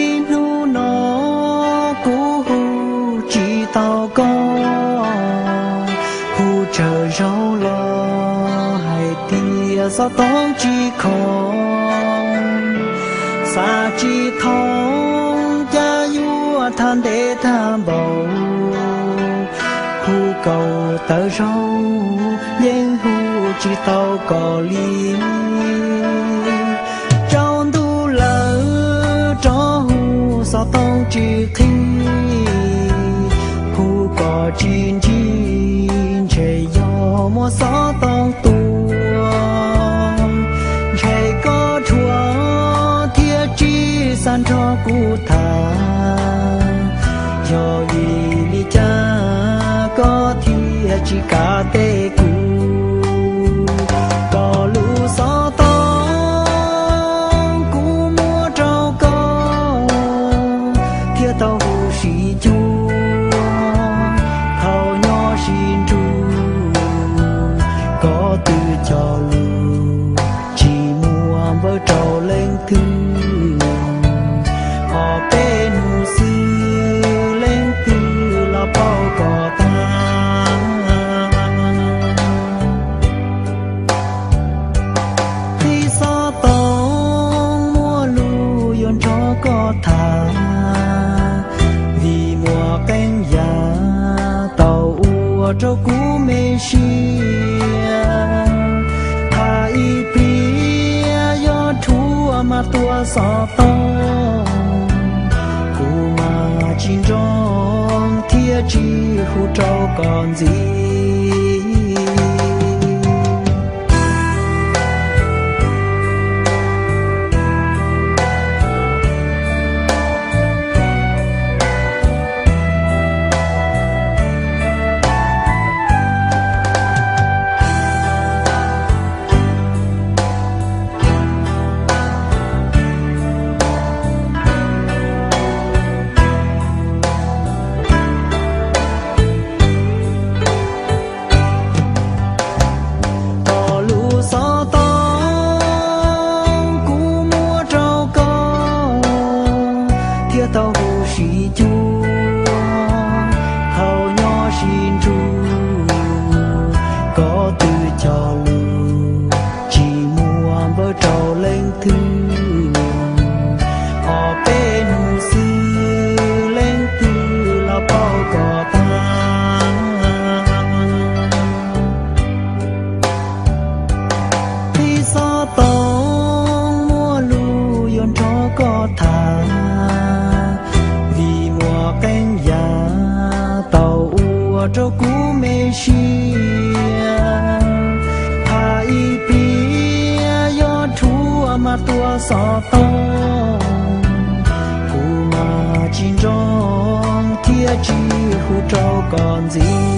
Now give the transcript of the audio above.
Ib hnub no kuv hu tsis tau koj, hu tsawg zaug los hais tias xov tooj tsis khoom. Xav tsis thoob cas yuav tham ntev tham npaum, hu kaum tawm zaug yeej hu tsis tau koj li. Tsaus ntuj lawm rov hu xov tooj tsis qhib, hu koj tsis ntsib ntshe yog muaj xov tooj tua. Ntshe koj dhuav thiaj tsis xav nrog kuv tham, yog vim li cas koj thiaj tsis kam teb kuv. Koj lub xov tooj kuv muab rau koj thiaj tau hu sib cuag. Thaum nyob sib nrug koj twb cog lus tsis muab npawb rau leej twg, ob peb hnub xwb leej twg los paub koj tag. Qhib xov tooj muaj lus yuav nrog koj tham, vim muaj qee yam tau ua rau kuv me siab. Tham ib pliag yuav dhuav mas tua xov tooj, kuv mas tsis nrog thiaj tsis hu rau koj ntxiv. Koj lub xov tooj kuv muab rau koj thiaj tau hu sib cuag. Thaum nyob sib nrug koj twb cog lus tsis muab npawb rau leej twg, ob peb hnub xwb leej twg los paub koj tag. Qhib xov tooj muaj lus yuav nrog koj tham, vim muaj qee yam tau ua rau kuv me siab. Tham ib pliag yuav dhuav mas tua xov tooj, kuv mas tsis nrog thiaj tsis hu rau koj ntxiv.